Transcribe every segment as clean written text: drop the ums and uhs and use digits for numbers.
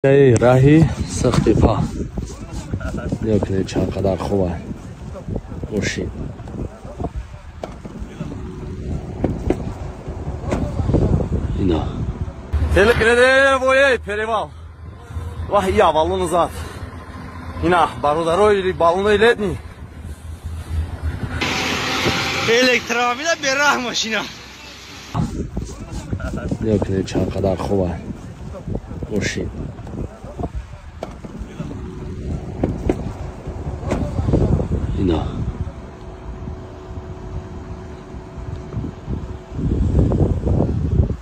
Раҳи Сахтипа нигоҳ кунед, чанд қадар хуба мошин. Ина телекреде перевал. Вах, я баллону зад. Ина бародарои баллонои летний. Электромобила бераҳ мошина. Нигоҳ кунед, чанд қадар хуба мошин. Ина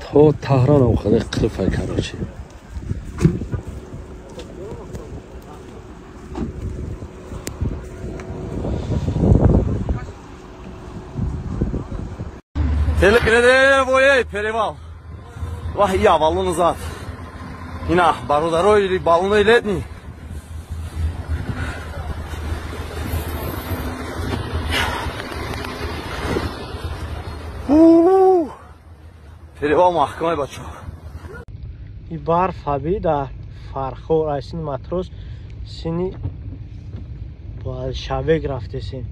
то Таҳронам хеле қифа, короче. Телекреде перевал. Вах, я баллону зад. Ина бародарои баллонои летний. Перевал маҳкамай, бачаҳо. И барф ҳаби дар Фархор, ай сини Матрос, сини Большавек рафтесем.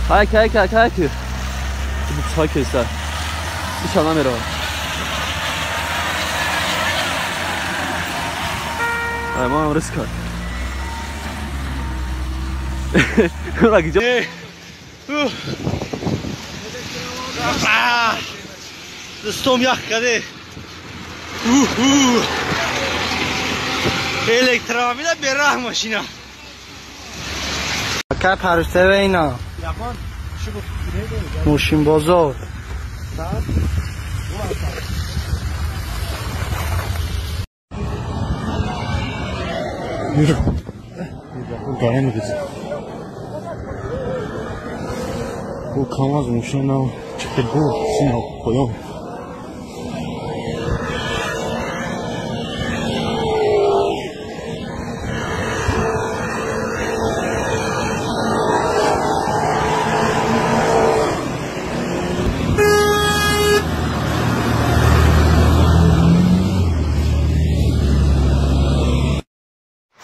Хайка, хайка, хайка. Чой киса. Ишона меравад. Ай, ман риск кард. Раги ҷо. Дастом ях каде. Электромобила бераҳ мошина. Ака парустеве ина. Мошин бозор. У КамАЗ мошина чиқи буд сино поён.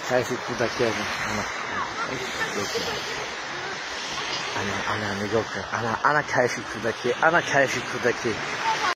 Кайфи кӯдакӣ аз ана, ана нигоҳ кун, ана, ана кайфи кӯдакӣ, ана кайфи кӯдакӣ.